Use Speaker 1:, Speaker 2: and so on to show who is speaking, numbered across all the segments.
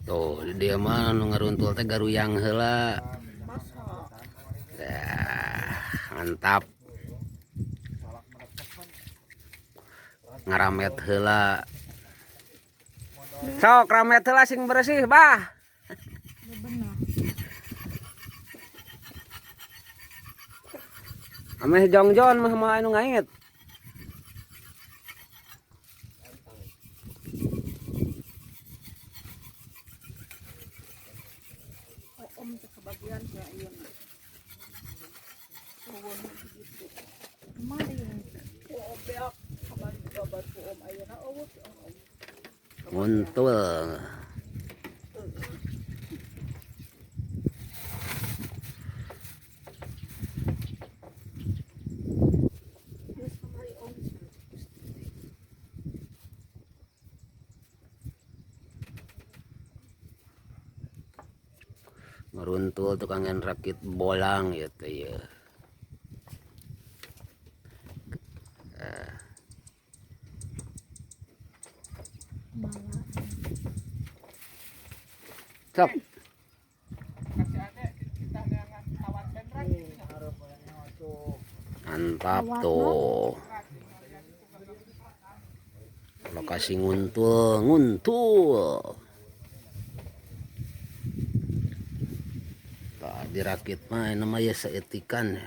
Speaker 1: Tuh, di dieu mah nu ngaruntul teh garuyang heula. Dah, mantap. Ngaramet heula. Sok ramet heula sing bersih, Bah. Ameh jongjon mah moal anu ngait.
Speaker 2: Om kebagian ya iya.
Speaker 1: Nguntul. Ngeruntul tukangan rakit bolang gitu ya. Sok. Mantap tuh. Lokasi nguntul, nguntul. Tah dirakit mah namanya seetikan ya.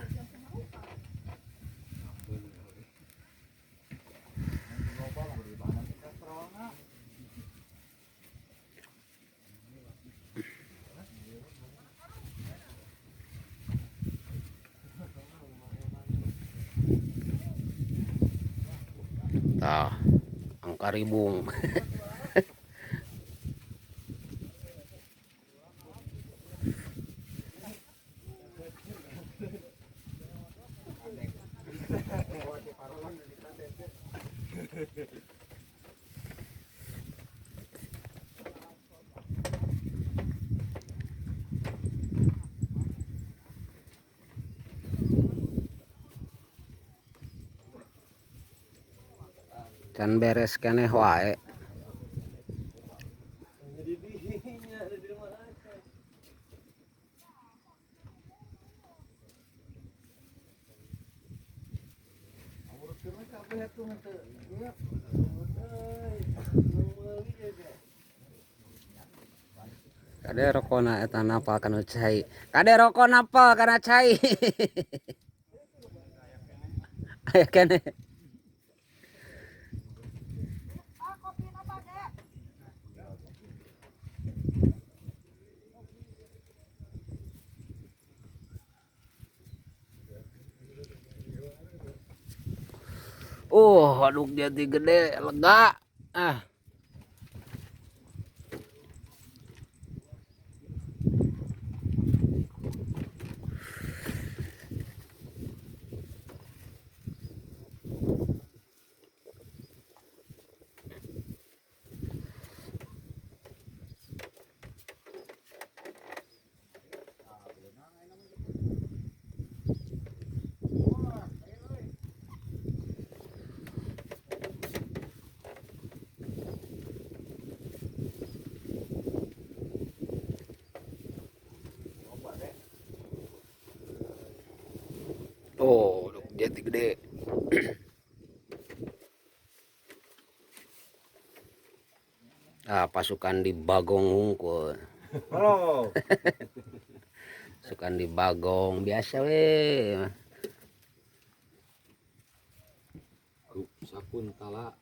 Speaker 1: Tah, angka ribung. Can beres keneh wae. Kade rokona eta napal kana cai. Kade rokok napal kana cai. Aya keneh. Waduk jadi gede, lega. Ah. Oh, jadi gede. Ah, pasukan di Bagong hungkul.
Speaker 3: Halo.
Speaker 1: Pasukan di Bagong biasa we.
Speaker 3: Sakuntala.